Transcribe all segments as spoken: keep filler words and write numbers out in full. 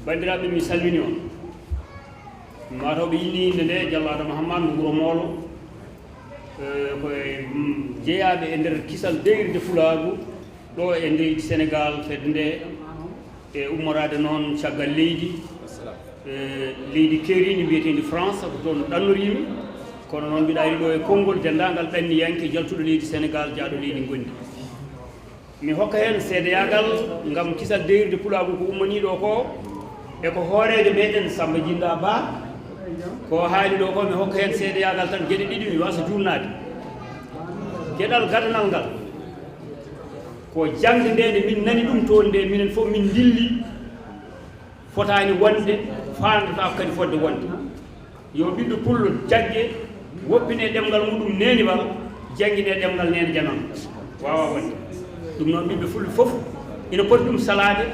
Banndiraaɓe, mi salmini on. Mataw ɓe inni innde nde, Jallo Adama Hamman mo Wuro Moolo. Eh, ko e, mm, jeyaaɓe e nder kisal deyirde Pulaagu ɗo e leydi Senegaal, fedde nde, e ummoraade noon caggal leydi, e leydi keeriindi mbiyeteendi France, ko toon ɗannoriimi. Kono noon mbiɗa ari ɗo e konngol denndaangal ɗanniyanke jaltuɗo leydi Senegaal, jaaɗo leydi ngondi. Mi hokka heen seedeyaagal ngam kisal deyirde Pulaagu ko ummanii ɗo ko, e ko hooreejo meɗen Samba Jinda Ba, ko haali ɗo ko, mi hokka heen seedeyaagal tan, geɗe ɗiɗi mi wasa juunnaade. Geɗal gadanal ngal, ko jaŋde nde, nde min nani ɗum toon nde, minen fof min ndilli, fotaani wonde, faandotaako kadi fodde wonde. Yo ɓiɗɗo pullo jagge, woppine ɗemngal muɗum neeniwal, janngine ɗemngal neene janano. Waawaa wonde. Ɗum noon, ɓiɓɓe fulɓe fof ina poti ɗum salaade.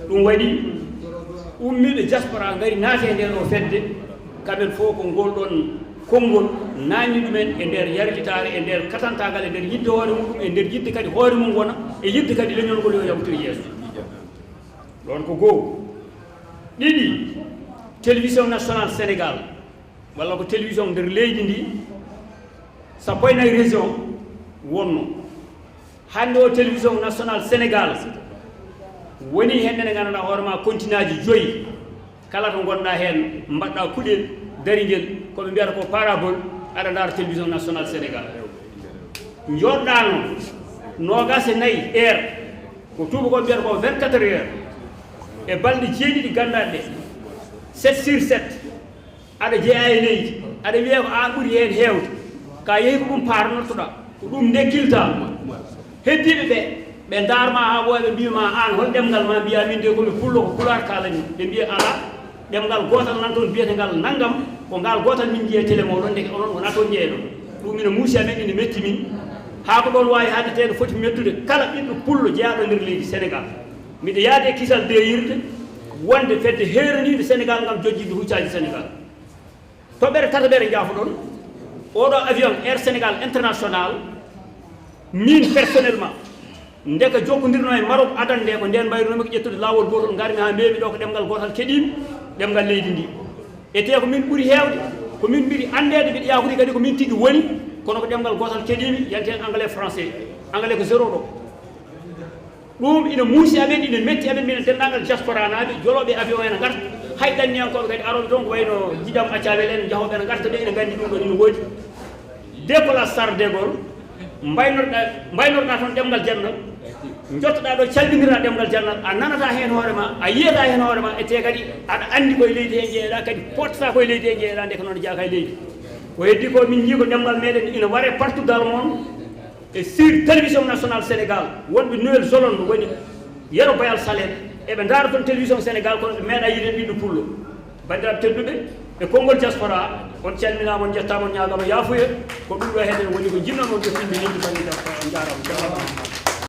Ɗum waɗi ummiiɓe diaspora ngari naati e ndee ɗoo fedde, kamɓe fof ko ngol ɗoon konngol naatni ɗumen e nder yarlitaare, e nder katantaagal, e nder yiɗde hoore muɗum, e nder yiɗde kadi hoore mum wona, e yiɗde kadi leñol ngol yo yawtir yeeso. Ɗoon ko goo. Ɗiɗi, télévision nationale Sénégal, walla ko télévision nder leydi ndi, sappo e nayi région wonno. Hannde o télévision nationale Sénégal woni heen, ene nganndanɗaa hoore ma, kontinaaji joyi. Kala to ngonɗaa heen, mbaɗɗaa kuɗel daringel, ko ɓe mbiyata ko parabole, aɗa ndaara télévision nationale Sénégal. Njooɗɗaa noon noogaas e nayi heure, ko tuubakooɓe mbiyata ko vingt-quatre heures, e balɗe jeeɗiɗi ganndaɗe ɗe, sept sur sept, aɗa jeyaa e leydi, aɗa wiyee ko aan ɓuri heen heewde, ka yehi ko ɗum paarnortoɗaa, ko ɗum ndekkiltaa. Heddiiɓe ɓe, ɓe ndaar ma haa ɓooya, ɓe mbiya ma aan hol ɗemngal ma, mbiyaa min de ko mi pullo, ko pulaar kaalani. Ɓe mbiya alaa, ɗemngal gootal nan toon biyetengal nanngam, ko ngaal gootal min njiya télé mooɗon, ndeke onon wonaa toon njeyeɗon. Ɗum ina muusi amen, ina metti min. Haa ko ɗoon waawi haalde, tee no foti mettude kala ɓiɗɗo pullo jeyaaɗo nder leydi Senegaal. Miɗo yaade e kisal deyirde wonde fedde heeraniinde Senegaal ngam jojjinde huccaaji Senegaal. Toɓɓere tataɓere, njaafoɗon, oɗo avion Air Sénégal International, min personnellement, nde ka jokkondirno e Maroc adan nde, ko ndeen mbayrunoomi ko ƴettude laawol gootol, ngarmi haa mbeemi ɗo ko ɗemngal gootal keɗiimi, ɗemngal leydi ndi. Etee ko min ɓuri heewde, ko min ɓuri anndeede, mbiɗa yaakude kadi ko min tigi woni, kono ko ɗemngal gootal keɗiimi, yanti heen anglais, français. Anglais ko zéro ɗo. Ɗum ina muusi amen, ina metti amen, minen denndaangal diasporanaaɓe, jolooɓe avion ena ngarta, hay ɗanniyankooɓe kadi arooɓe toon, ko wayno Jiɗam Accawel en, jahooɓe ena ngarta ɓe, ina nganndi ɗum ɗoon ina woodi. Décollage Charles de Gaulle, mbaynorɗaa, mbaynorɗaa toon ɗemngal jannal, njottoɗaa ɗo, calminirɗaa ɗemngal jannal, a nanataa heen hoore ma, a yiyataa heen hoore ma, etee kadi aɗa anndi koye leydi he njeyeɗaa, kadi pottataa koye leydi he njeyeɗaa, ndeke noon jeyaaka e leydi. Ko heddi ko, min njii ko ɗemngal meɗen ina waree partout dans le monde. E sur télévision nationale Sénégal, wonɓe Nouvelle-Zélande woni Yero Bayal Salen, eɓe ndaara toon télévision Sénégal, kono ɓe meeɗaa yiide ɓiɗɗo pullo. Banndiraaɓe tedduɓe, e konngol diaspora, on calminaama, on njettaama, on ñaagaama yaafuya. Ko ɗum ɗo heɗen woni ko njiɗnoo mon jottinde leydi bannge diaspora. On njaaraama, on njaaraama.